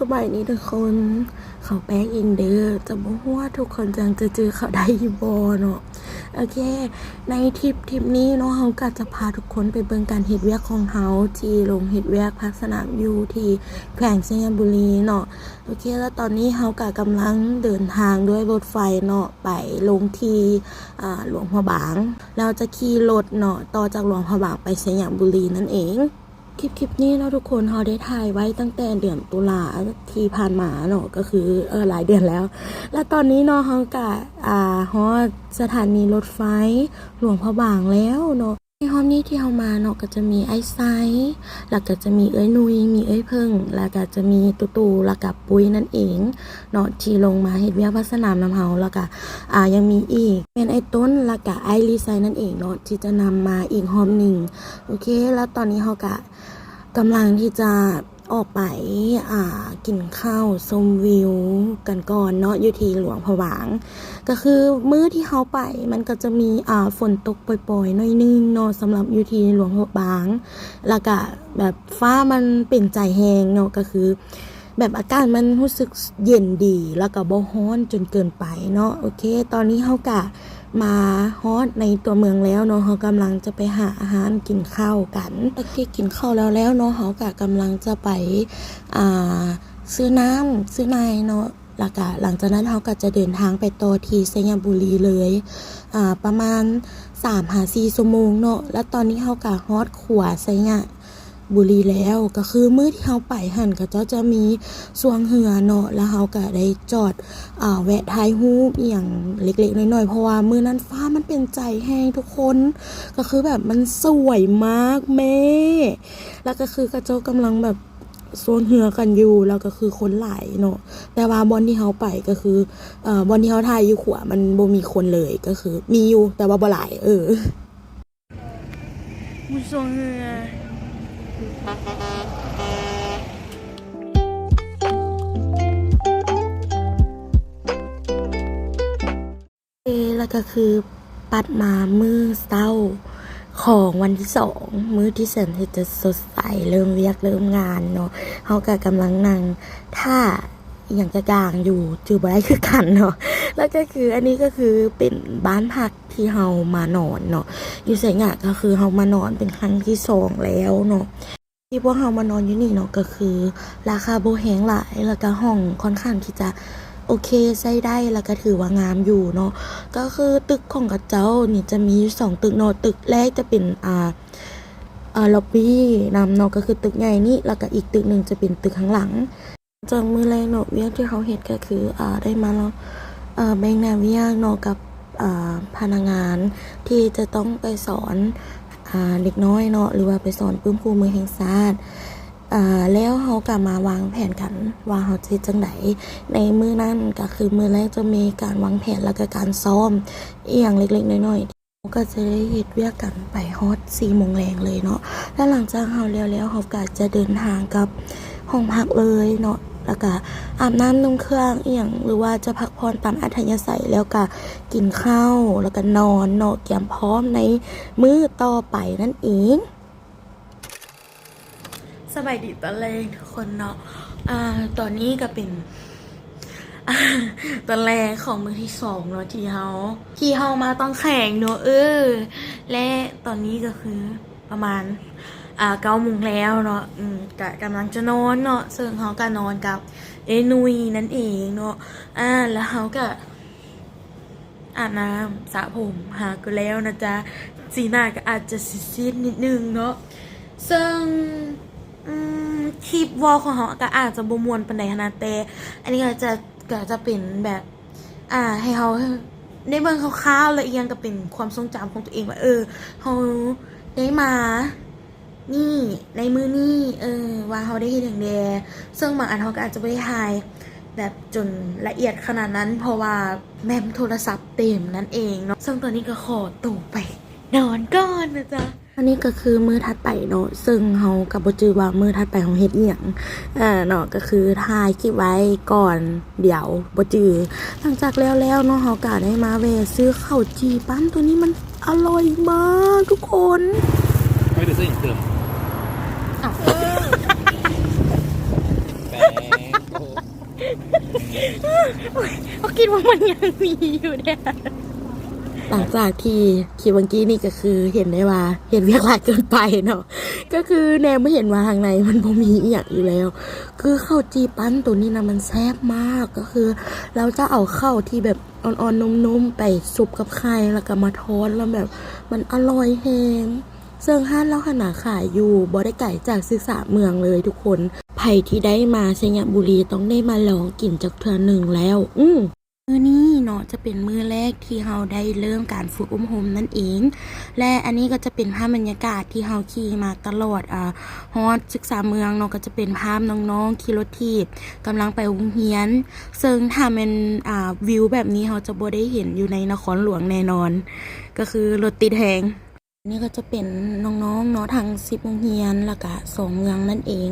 ສະບາຍດີທຸກຄົນ ເຂົ້າແປ້ງເອງເດີ້ ຈະບໍ່ຮູ້ວ່າທຸກຄົນຈັ່ງຈະຈື່ເຂົ້າໄດ້ຢູ່ບໍ່ເນາະ. ໂອເຄ ໃນທຣິບ ທຣິບນີ້ເນາະ ເຮົາກະຈະພາທຸກຄົນໄປເບິ່ງການເຮັດວຽກຂອງເຮົາ ທີ່ລົງເຮັດວຽກພາກສະໜາມຢູ່ທີ່ແຂວງໄຊຍະບູລີເນາະ. ໂອເຄ ແລ້ວຕອນນີ້ເຮົາກະກຳລັງເດີນທາງດ້ວຍລົດໄຟເນາະ ໄປລົງທີ່ ອາ ຫຼວງພະບາງ ແລ້ວຈະຂີ່ລົດເນາະ ຕໍ່ຈາກຫຼວງພະບາງໄປໄຊຍະບູລີນັ້ນເອງ. ຄລິບ ຄລິບນີ້ເນາະທຸກຄົນ ເຮົາໄດ້ຖ່າຍໄວ້ຕັ້ງແຕ່ເດືອນຕຸລາທີ່ຜ່ານມາເນາະ ກໍຄື ເອີ ຫຼາຍເດືອນແລ້ວ. ແລ້ວຕອນນີ້ເນາະ ເຮົາກະ ອາ ຮອດສະຖານີລົດໄຟຫຼວງພະບາງແລ້ວເນາະ. ໃນຮອບນີ້ທີ່ເຮົາມາເນາະ ກໍຈະມີອ້າຍໄຊ ແລ້ວກໍຈະມີເອື້ອຍນຸ່ຍ ມີເອື້ອຍເຜິ້ງ ແລ້ວກໍຈະມີຕູ້ໆ ແລ້ວກໍປຸ້ຍນັ້ນເອງເນາະ ທີ່ລົງມາເຮັດວຽກພາກສະໜາມນຳເຮົາ. ແລ້ວກໍ ອາ ຍັງມີອີກແມ່ນອ້າຍຕົ້ນ ແລ້ວກໍອ້າຍລີໄຊນັ້ນເອງເນາະ ທີ່ຈະນຳມາອີກຮອບໜຶ່ງ. ໂອເຄ ແລ້ວຕອນນີ້ເຮົາກະກຳລັງທີ່ຈະອອກໄປ ອາ ກິນເຂົ້າຊົມວິວກັນກ່ອນເນາະ ຢູ່ທີ່ຫຼວງພະບາງ. ກໍຄືມື້ທີ່ເຮົາໄປ ມັນກໍຈະມີ ອາ ຝົນຕົກປ່ອຍໆ ໜ້ອຍໜຶ່ງເນາະ ສຳລັບຢູ່ທີ່ຫຼວງພະບາງ ແລ້ວກະແບບຟ້າມັນເປັນໃຈແຮງເນາະ ກໍຄື ແບບອາກາດມັນຮູ້ສຶກເຢັນດີ ແລ້ວກໍບໍ່ຮ້ອນຈົນເກີນໄປເນາະ. ໂອເຄ ຕອນນີ້ເຮົາກະມາຮອດໃນຕົວເມືອງແລ້ວເນາະ ເຮົາກຳລັງຈະໄປຫາຮ້ານກິນເຂົ້າກັນ. ໂອເຄ ກິນເຂົ້າແລ້ວໆ ເນາະ ເຮົາກະກຳລັງຈະໄປ ອາ ຊື້ນ້ຳຊື້ໃນເນາະ ແລ້ວກະຫຼັງຈາກນັ້ນເຮົາກະຈະເດີນທາງໄປຕໍ່ທີ່ໄຊຍະບູລີເລີຍ ອາ ປະມານສາມຫາສີ່ຊົ່ວໂມງເນາະ. ແລ້ວຕອນນີ້ເຮົາກະຮອດຂົວໄຊຍະ ບູລີແລ້ວ ກໍຄືມື້ທີ່ເຮົາໄປຫັ້ນ ເຂົາເຈົ້າຈະມີຊ່ວງເຮືອເນາະ ແລ້ວເຮົາກໍໄດ້ຈອດ ອາ ແວະຖ່າຍຮູບອີ່ຫຍັງເລັກໆ ນ້ອຍໆ ເພາະວ່າມື້ນັ້ນຟ້າມັນເປັນໃຈແຮງທຸກຄົນ ກໍຄືແບບມັນສວຍມາກແມ່ ແລ້ວກໍຄືເຂົາເຈົ້າກຳລັງແບບຊ່ວງເຮືອກັນຢູ່ ແລ້ວກໍຄືຄົນຫຼາຍເນາະ ແຕ່ວ່າບ່ອນທີ່ເຮົາໄປກໍຄື ເອີ ບ່ອນທີ່ເຮົາຖ່າຍຢູ່ຂົວ ມັນບໍ່ມີຄົນເລີຍ ກໍຄືມີຢູ່ ແຕ່ວ່າບໍ່ຫຼາຍ ເອີ. ໝູ່ຊ່ວງເຮືອ ເອ ແລ້ວກໍຄືປັດມາມື້ເຊົ້າຂອງວັນທີສອງ ມື້ທີ່ແສນທີ່ຈະສົດໃສ ເລີ່ມວຽກເລີ່ມງານເນາະ ເຮົາກໍກຳລັງນັ່ງຖ້າ ອີ່ຫຍັງຈັກຢ່າງຢູ່ ຈື່ບໍ່ໄດ້ຄືກັນເນາະ. ແລ້ວກໍຄື ອັນນີ້ກໍຄືເປັນບ້ານພັກທີ່ເຮົາມານອນເນາະ ຢູ່ໄຊຍະ ກໍຄືເຮົາມານອນເປັນຄັ້ງທີສອງແລ້ວເນາະ ທີ່ພວກເຮົາມານອນຢູ່ນີ້ເນາະ ກໍຄືລາຄາບໍ່ແຮງຫຼາຍ ແລ້ວກໍຫ້ອງຂ້ອນຂ້າງທີ່ຈະໂອເຄ ໃຊ້ໄດ້ ແລ້ວກໍຖືວ່າງາມຢູ່ເນາະ. ກໍຄືຕຶກຂອງເຂົາເຈົ້ານີ້ຈະມີຢູ່ສອງຕຶກເນາະ ຕຶກແລກຈະເປັນ ອ່າ ອ່າ ລັອບບີ້ນຳເນາະ ກໍຄືຕຶກໃຫຍ່ນີ້ ແລ້ວກໍອີກຕຶກໜຶ່ງຈະເປັນຕຶກຂ້າງຫຼັງ. ຈາກມື້ແລກເນາະ ວຽກທີ່ເຮົາເຮັດກໍຄື ເອີ ໄດ້ມາເນາະ ເອີ ແບ່ງໜ້າວຽກເນາະ ກັບ ເອີ ພະນັກງານທີ່ຈະຕ້ອງໄປສອນ ເອີ ເດັກນ້ອຍເນາະ ຫຼືວ່າໄປສອນປຶ້ມຄູ່ມືແຫ່ງຊາດ ເອີ ແລ້ວເຮົາກໍມາວາງແຜນກັນວ່າເຮົາຈະເຮັດຈັ່ງໃດໃນມື້ນັ້ນ. ກໍຄືມື້ແລກຈະມີການວາງແຜນ ແລ້ວກໍການຊ້ອມອີ່ຫຍັງເລັກໆ ນ້ອຍໆ ເຮົາກໍຈະໄດ້ເຮັດວຽກກັນໄປຮອດສີ່ໂມງແລງເລີຍເນາະ. ແລ້ວຫຼັງຈາກເຮົາແລ້ວແລ້ວ ເຮົາກໍຈະເດີນທາງກັບຫ້ອງພັກເລີຍເນາະ ແລ້ວກໍອາບນ້ຳນຸ່ງເຄື່ອງອີ່ຫຍັງ ຫຼືວ່າຈະພັກຜ່ອນຕາມອັດທະຍາໄສ ແລ້ວກໍກິນເຂົ້າ ແລ້ວກໍນອນເນາະ ກຽມພ້ອມໃນມື້ຕໍ່ໄປນັ້ນເອງ. ສະບາຍດີຕອນແລງທຸກຄົນເນາະ ອາ ຕອນນີ້ກໍເປັນ ອາ ຕອນແລງຂອງມື້ທີສອງເນາະ ທີ່ເຮົາ ທີ່ເຮົາມາຕ້ອງແຂງເນາະ ເອີ ແລະ ຕອນນີ້ກໍຄືປະມານ ອາ ເກົ້າໂມງແລ້ວເນາະ ອືມ ກະກຳລັງຈະນອນເນາະ ເຊິ່ງເຮົາກະນອນກັບເອື້ອຍນຸ່ຍນັ້ນເອງເນາະ ອາ ແລ້ວເຮົາກະ ອາບນ້ຳ ສະຜົມ ຫາກໍແລ້ວນະຈ໊ະ ສີໜ້າກໍອາດຈະຊີດໆ ນິດໜຶ່ງເນາະ ເຊິ່ງ ອືມ ຄລິບວອລຂອງເຮົາກໍອາດຈະບໍ່ມ່ວນປານໃດຫັ້ນນະ ແຕ່ອັນນີ້ກໍຈະ ກໍຈະເປັນແບບ ອາ ໃຫ້ເຮົາໄດ້ເບິ່ງຄ່າວໆ ແລະ ອີກຢ່າງກໍເປັນຄວາມຊົງຈຳຂອງຕົວເອງວ່າ ເອີ ເຮົາໄດ້ມາ ນີ້ ໃນມື້ນີ້ ເອີ ວ່າເຮົາໄດ້ເຮັດຫຍັງແດ່ ເຊິ່ງບາງອັນເຮົາກໍອາດຈະບໍ່ໄດ້ຖ່າຍແບບຈົນລະອຽດຂະໜາດນັ້ນ ເພາະວ່າແມັມໂທລະສັບເຕັມນັ້ນເອງເນາະ ເຊິ່ງຕອນນີ້ກໍຂໍໂຕໄປນອນກ່ອນນະຈ໊ະ. ອັນນີ້ກໍຄືມື້ຖັດໄປເນາະ ເຊິ່ງເຮົາກໍບໍ່ຈື່ວ່າມື້ຖັດໄປເຮົາເຮັດອີ່ຫຍັງ ເອີ ເນາະ ກໍຄືຖ່າຍຄລິບໄວ້ກ່ອນ ດຽວບໍ່ຈື່. ຫຼັງຈາກແລ້ວແລ້ວເນາະ ເຮົາກະໄດ້ມາແວ່ຊື້ເຂົ້າຈີ່ປ້ຳ ໂຕນີ້ມັນອະລ່ອຍມາກທຸກຄົນ. ໄປຊື້ຫຍັງຕື່ມ? ເອີ ແປ້ງ. ໂອ້ຍ ເຮົາຄິດວ່າມັນຍັງມີຢູ່ເດ້. ຫຼັງຈາກທີ່ຄລິບເມື່ອກີ້ນີ້ກໍຄືເຫັນໄດ້ວ່າເຮັດວຽກຫຼາຍເກີນໄປເນາະ ກໍຄືແນມາເຫັນວ່າທາງໃນມັນບໍ່ມີອີ່ຫຍັງຢູ່ແລ້ວ. ຄືເຂົ້າຈີ່ປັ້ນໂຕນີ້ນະ ມັນແຊບມາກ. ກໍຄືລາວຈະເອົາເຂົ້າທີ່ແບບອ່ອນໆ ນຸ້ມໆ ໄປຊຸບກັບໄຂ່ ແລ້ວກໍມາທອດ ແລ້ວແບບມັນອະລ່ອຍແຮງ. ເຊິ່ງຮ້ານລາວຫັ້ນນະຂາຍຢູ່ບໍ່ໄດ້ໄກຈາກສຶກສາເມືອງເລີຍທຸກຄົນ. ໃຜທີ່ໄດ້ມາໄຊຍະບູລີຕ້ອງໄດ້ມາລອງກິນຈັກເທື່ອໜຶ່ງແລ້ວ. ອືມ ມື້ນີ້ເນາະ ຈະເປັນມື້ແລກທີ່ເຮົາໄດ້ເລີ່ມການຝຶກອົບຮົມນັ້ນເອງ ແລະ ອັນນີ້ກໍຈະເປັນພາບບັນຍາກາດທີ່ເຮົາຂີ່ມາຕະຫຼອດ ອາ ຮອດສຶກສາເມືອງເນາະ ກໍຈະເປັນພາບນ້ອງໆຂີ່ລົດຖີບກຳລັງໄປໂຮງຮຽນ. ເຊິ່ງຖ້າແມ່ນ ອາ ວິວແບບນີ້ເຮົາຈະບໍ່ໄດ້ເຫັນຢູ່ໃນນະຄອນຫຼວງແນ່ນອນ ກໍຄືລົດຕິດແຮງ. ນີ້ກໍຈະເປັນນ້ອງໆເນາະ ທັງສິບໂຮງຮຽນ ແລ້ວກະສອງເມືອງນັ້ນເອງ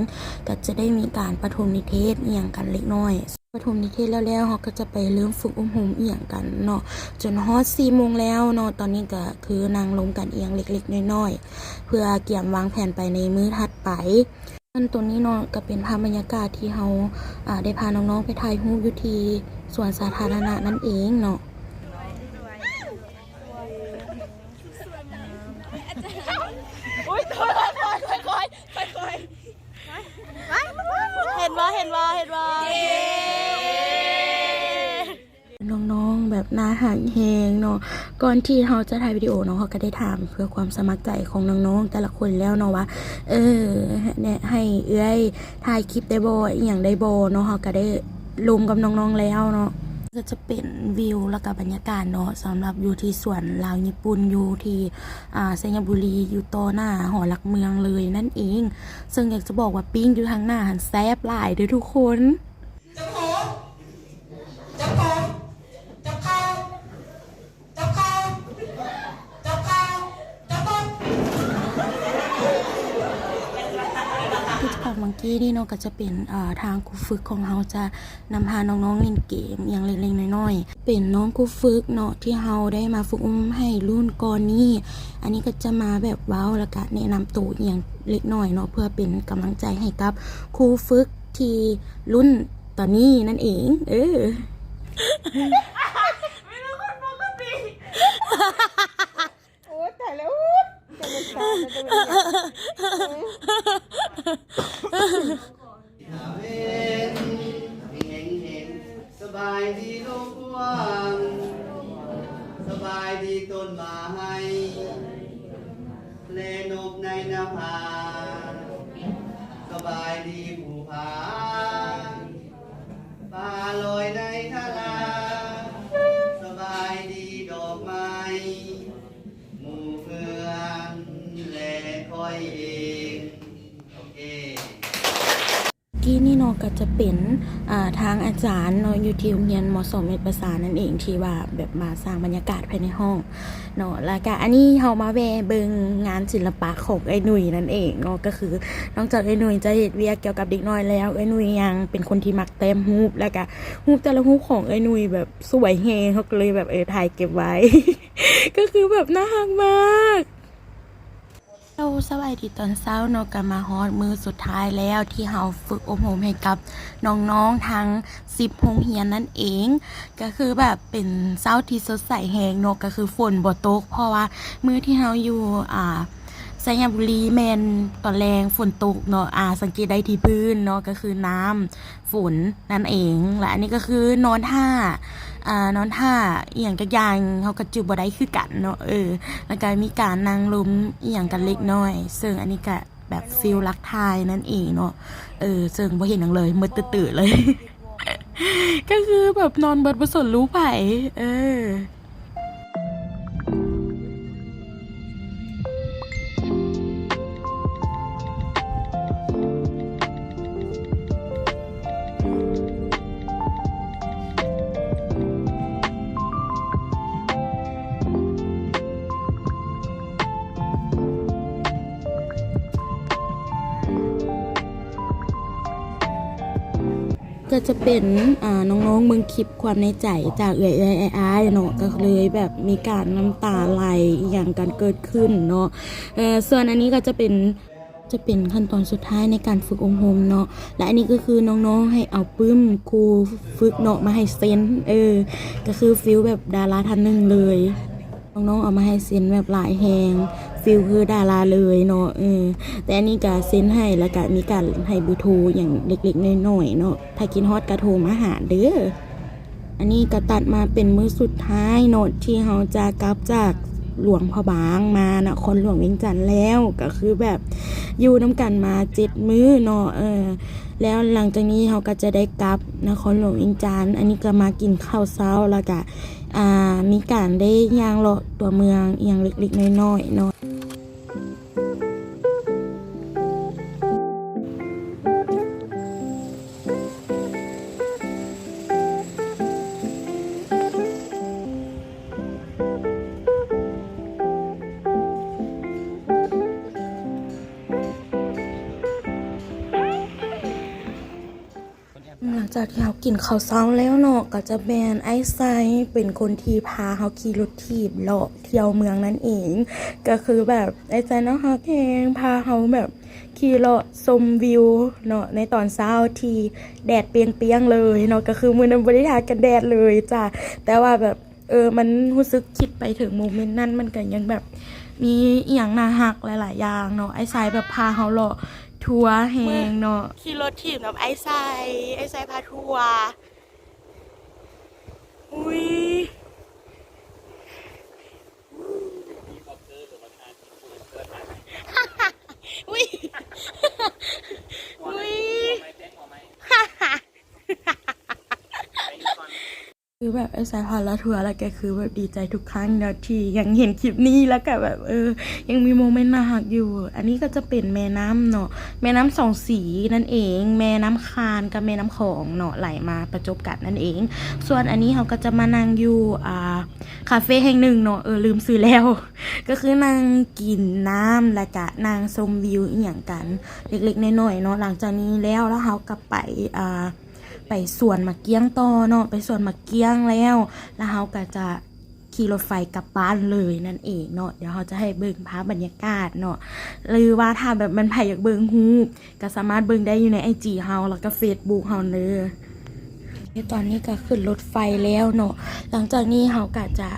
ກໍຈະໄດ້ມີການປະຖົມນິເທດອີ່ຫຍັງກັນເລັກນ້ອຍ. ປະຖົມນິເທດແລ້ວໆ ເຮົາກໍຈະໄປເລີ່ມຝຶກອົບຮົມອີ່ຫຍັງກັນເນາະ ຈົນຮອດສີ່ໂມງແລ້ວເນາະ. ຕອນນີ້ກໍຄືນັ່ງລົມກັນອີ່ຫຍັງເລັກໆນ້ອຍໆ ເພື່ອກຽມວາງແຜນໄປໃນມື້ຖັດໄປ. ອັນໂຕນີ້ເນາະ ກໍເປັນພາບບັນຍາກາດທີ່ເຮົາ ອາ ໄດ້ພານ້ອງໆໄປຖ່າຍຮູບຢູ່ທີ່ສວນສາທາລະນະນັ້ນເອງເນາະ. ໂອ້ຍ ຄ່ອຍໆ ຄ່ອຍໆ ຄ່ອຍໆ ເຫັນບໍ່ ເຫັນບໍ່ ເຫັນບໍ່? ນ້ອງໆແບບໜ້າຮັກແຮງເນາະ. ກ່ອນທີ່ເຮົາຈະຖ່າຍວິດີໂອເນາະ ເຮົາກໍໄດ້ຖາມເພື່ອຄວາມສະໝັກໃຈຂອງນ້ອງໆແຕ່ລະຄົນແລ້ວເນາະວ່າ ເອີ ແນະ ໃຫ້ເອື້ອຍຖ່າຍຄລິບໄດ້ບໍ່ ອີ່ຫຍັງໄດ້ບໍ່ເນາະ. ເຮົາກໍໄດ້ລົມກັບນ້ອງໆແລ້ວເນາະ. ກໍຈະເປັນວິວ ແລ້ວກໍບັນຍາກາດເນາະ ສຳລັບຢູ່ທີ່ສວນລາວຍີ່ປຸ່ນ ຢູ່ທີ່ ອາ ໄຊຍະບູລີ ຢູ່ຕໍ່ໜ້າຫໍຫຼັກເມືອງເລີຍນັ້ນເອງ. ເຊິ່ງຢາກຈະບອກວ່າປີ້ງຢູ່ທາງໜ້າຫັ້ນແຊບຫຼາຍເດີ້ທຸກຄົນ. ຈັບຂອງ ຈັບຂອງ ຈັບເຂົ້າ ຈັບເຂົ້າ ຈັບເຂົ້າ ຈັບໝົດ. ກິດຈະກຳເມື່ອກີ້ນີ້ເນາະ ກໍຈະເປັນ ເອີ ທາງຄູຝຶກຂອງເຮົາຈະນຳພານ້ອງໆຫຼິ້ນເກມອີ່ຫຍັງເລັກໆນ້ອຍໆ. ເປັນນ້ອງຄູຝຶກເນາະ ທີ່ເຮົາໄດ້ມາຝຶກອົບຮົມໃຫ້ລຸ້ນກ່ອນນີ້. ອັນນີ້ກໍຈະມາແບບເວົ້າ ແລ້ວກະແນະນຳໂຕອີ່ຫຍັງເລັກນ້ອຍເນາະ ເພື່ອເປັນກຳລັງໃຈໃຫ້ກັບຄູຝຶກທີ່ລຸ້ນຕອນນີ້ນັ້ນເອງ. ເອີ ໂອ້ຍ ຕາຍແລ້ວ ໂອ້ຍ ເປັນຫຍັງຊັ້ນ ເປັນຫຍັງຊັ້ນ ສະບາຍດີລູກກວາງ ສະບາຍດີຕົ້ນໄມ້ ແລະນົກໃນນະພາ ສະບາຍດີພູຜາ ປາລອຍໃນທະລາ ສະບາຍດີດອກໄມ້ ໝູ່ເພື່ອນ ແລະຂ້ອຍເອງ. ໂອເຄ. ກີ້ນີ້ເນາະ ກໍຈະເປັນ ອ່າ ທາງອາຈານເນາະ ຢູ່ທີ່ໂຮງຮຽນ ມສ ແມ່ນປະສານນັ້ນເອງ ທີ່ວ່າແບບມາສ້າງບັນຍາກາດພາຍໃນຫ້ອງເນາະ. ແລ້ວກະອັນນີ້ເຮົາມາແວ່ເບິ່ງງານສິລະປະຂອງເອື້ອຍນຸ້ຍນັ້ນເອງເນາະ. ກໍຄືນອກຈາກເອື້ອຍນຸ້ຍຈະເຮັດວຽກກ່ຽວກັບເດັກນ້ອຍແລ້ວ ເອື້ອຍນຸ້ຍຍັງເປັນຄົນທີ່ມັກແຕ້ມຮູບ ແລ້ວກະຮູບແຕ່ລະຮູບຂອງເອື້ອຍນຸ້ຍແບບສວຍແຮງ ເຮົາກໍເລີຍແບບ ເອີ ຖ່າຍເກັບໄວ້ ກໍຄືແບບໜ້າຮັກມາກ. ເຈົ້າ ສະບາຍດີຕອນເຊົ້າເນາະ ກໍມາຮອດມື້ສຸດທ້າຍແລ້ວ ທີ່ເຮົາຝຶກອົບຮົມໃຫ້ກັບນ້ອງໆທັງສິບໂຮງຮຽນນັ້ນເອງ. ກໍຄືແບບເປັນເຊົ້າທີ່ສົດໃສແຮງເນາະ ກໍຄືຝົນບໍ່ຕົກ ເພາະວ່າມື້ທີ່ເຮົາຢູ່ ອ່າ ໄຊຍະບູລີ ແມ່ນຕອນແລງຝົນຕົກເນາະ. ອາ ສັງເກດໄດ້ທີ່ພື້ນເນາະ ກໍຄືນ້ຳ ຝົນນັ້ນເອງ. ແລະ ອັນນີ້ກໍຄືນອນຖ້າ ອ່າ ນອນຖ້າອີ່ຫຍັງຈັກຢ່າງ ເຮົາກໍຈື່ບໍ່ໄດ້ຄືກັນເນາະ. ເອີ ແລ້ວກໍມີການນັ່ງລົມອີ່ຫຍັງກັນເລັກນ້ອຍ ເຊິ່ງອັນນີ້ກໍແບບຟີລລັກຖ່າຍນັ້ນເອງເນາະ. ເອີ ເຊິ່ງບໍ່ເຫັນຫຍັງເລີຍ ມືດຕື້ໆເລີຍ ກໍຄືແບບນອນເບິດ ບໍ່ສົນລູກໃຜ. ເອີ. ກໍຈະເປັນ ອ່າ ນ້ອງໆເບິ່ງຄລິບຄວາມໃນໃຈຈາກເອື້ອຍໆອ້າຍໆເນາະ ກໍເລີຍແບບມີການນ້ຳຕາໄຫຼອີ່ຫຍັງກັນເກີດຂຶ້ນເນາະ. ເອີ ສ່ວນອັນນີ້ກໍຈະເປັນ ຈະເປັນຂັ້ນຕອນສຸດທ້າຍໃນການຝຶກອົບຮົມເນາະ ແລະ ອັນນີ້ກໍຄືນ້ອງໆໃຫ້ເອົາປຶ້ມຄູຝຶກເນາະມາໃຫ້ເຊັນ ເອີ ກໍຄືຟີລແບບດາລາທ່ານໜຶ່ງເລີຍ. ນ້ອງໆເອົາມາໃຫ້ເຊັນແບບຫຼາຍແຮງ ຟີລຄືດາລາເລີຍເນາະ ເອີ ແຕ່ອັນນີ້ກະເຊັນໃຫ້ ແລ້ວກະມີການໃຫ້ເບີໂທຫຍັງເລັກໆນ້ອຍໆເນາະ ຖ້າຄິດຮອດກະໂທມາຫາເດີ. ອັນນີ້ກະຕັດມາເປັນມື້ສຸດທ້າຍເນາະ ທີ່ເຮົາຈະກັບຈາກຫຼວງພະບາງມານະຄອນຫຼວງວຽງຈັນແລ້ວ ກະຄືແບບຢູ່ນຳກັນມາເຈັດມື້ເນາະ ເອີ ແລ້ວຫຼັງຈາກນີ້ເຮົາກະຈະໄດ້ກັບນະຄອນຫຼວງວຽງຈັນ. ອັນນີ້ກະມາກິນເຂົ້າເຊົ້າ ແລ້ວກະ ອ່າ ມີການໄດ້ຍ່າງເລາະຕົວເມືອງອີ່ຫຍັງເລັກໆນ້ອຍໆເນາະ. ຫຼັງຈາກທີ່ເຮົາກິນເຂົ້າເຊົ້າແລ້ວເນາະ ກໍຈະແມ່ນອ້າຍໄຊເປັນຄົນທີ່ພາເຮົາຂີ່ລົດຖີບເລາະທ່ຽວເມືອງນັ້ນເອງ. ກໍຄືແບບອ້າຍໄຊໜ້າຮັກແຮງ ພາເຮົາແບບຂີ່ເລາະຊົມວິວເນາະ ໃນຕອນເຊົ້າທີ່ແດດປ່ຽງໆເລີຍເນາະ ກໍຄືມື້ນັ້ນບໍ່ໄດ້ທາກັນແດດເລີຍຈ້າ ແຕ່ວ່າແບບ ເອີ ມັນຮູ້ສຶກຄິດໄປເຖິງໂມເມັນນັ້ນ ມັນກະຍັງແບບມີອີ່ຫຍັງໜ້າຮັກຫຼາຍໆຢ່າງເນາະ. ອ້າຍຊາຍແບບພາເຮົາເລາະທົວແຮງເນາະ ຂີ່ລົດຖີບນຳອ້າຍຊາຍ ອ້າຍຊາຍພາທົວ. ອຸ້ຍ ອຸ້ຍ ອຸ້ຍ. ຄືແບບອ້າຍຊາຍພາເລາະທົວ ແລ້ວກະຄືແບບດີໃຈທຸກຄັ້ງເນາະ ທີ່ຍັງເຫັນຄລິບນີ້ ແລ້ວກະແບບ ເອີ ຍັງມີໂມເມັນໜ້າຮັກຢູ່. ອັນນີ້ກໍຈະເປັນແມ່ນ້ຳເນາະ ແມ່ນ້ຳສອງສີນັ້ນເອງ ແມ່ນ້ຳຄານກັບແມ່ນ້ຳຂອງເນາະ ໄຫຼມາປະຈົບກັນນັ້ນເອງ. ສ່ວນອັນນີ້ເຮົາກໍຈະມານັ່ງຢູ່ ອ່າ ຄາເຟແຫ່ງໜຶ່ງເນາະ ເອີ ລືມຊື່ແລ້ວ ກໍຄືນັ່ງກິນນ້ຳ ແລ້ວກະນັ່ງຊົມວິວອີ່ຫຍັງກັນເລັກໆນ້ອຍໆເນາະ. ຫຼັງຈາກນີ້ແລ້ວ ແລ້ວເຮົາກໍໄປ ອ່າ ໄປສວນໝາກກ້ຽງຕໍ່ເນາະ ໄປສວນໝາກກ້ຽງແລ້ວ ແລ້ວເຮົາກໍຈະຂີ່ລົດໄຟກັບບ້ານເລີຍນັ້ນເອງເນາະ. ດຽວເຮົາຈະໃຫ້ເບິ່ງພາບບັນຍາກາດເນາະ ຫຼືວ່າຖ້າແບບມັນໃຜຢາກເບິ່ງຮູບ ກໍສາມາດເບິ່ງໄດ້ຢູ່ໃນໄອຈີເຮົາ ແລ້ວກໍເຟສບຸກເຮົາເດີ. ຕອນນີ້ກໍຂຶ້ນລົດໄຟແລ້ວເນາະ ຫຼັງຈາກນີ້ເຮົາກໍຈະ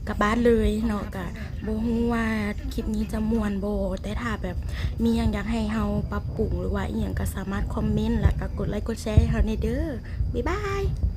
ກັບບ້ານເລີຍເນາະ. ກໍ ບໍ່ຮູ້ວ່າຄລິບນີ້ຈະມ່ວນບໍ່ ແຕ່ຖ້າແບບມີຫຍັງຢາກໃຫ້ເຮົາປັບປຸງ ຫຼືວ່າອີ່ຫຍັງ ກໍສາມາດຄອມເມັນ ແລ້ວກໍກົດໄລກົດແຊໃຫ້ເຮົາແດ່ເດີ. ບາຍບາຍ.